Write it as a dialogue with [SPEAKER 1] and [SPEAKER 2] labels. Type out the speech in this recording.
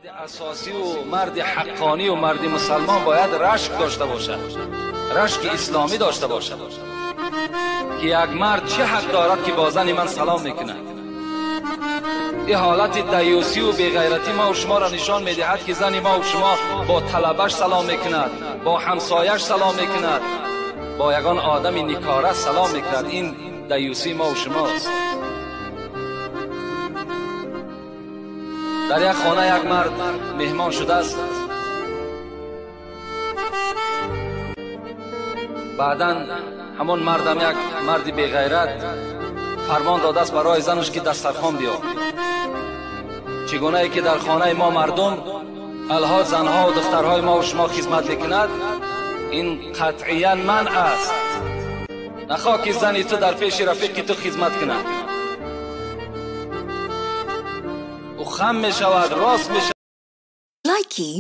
[SPEAKER 1] Асосӣ ва марди ҳаққонӣ ва марди мусулмон бояд рашк дошта бошад, рашки исломӣ дошта бошад, ки як мард чӣ ҳақ дорад, ки бо зани ман салом мекунад? Ин ҳолати даюсӣ ва беғайратӣ ма ва шуморо нишон медиҳад, ки зани ма ва шумо бо талабаш салом мекунад, бо ҳамсояш салом мекунад, бо ягон одами никора салом мекунад. Ин даюсии ма ва шумост. Дар як хона як мард меҳмон шудааст. Баъдан ҳамон мардам, як марди беғайрат, фармон додааст барои занаш, ки дастархон биёр. Чӣ гунае ки дар хонаи мо мардум алҳо занҳо ва духтарҳои мо ва шумо хизмат мекунад, ин қатъиян манъ аст. Нахоҳ ки зани ту дар пеши рафиқи ту хизмат кунад. Ӯ хам мешавад, рост мешавад.
[SPEAKER 2] Likey.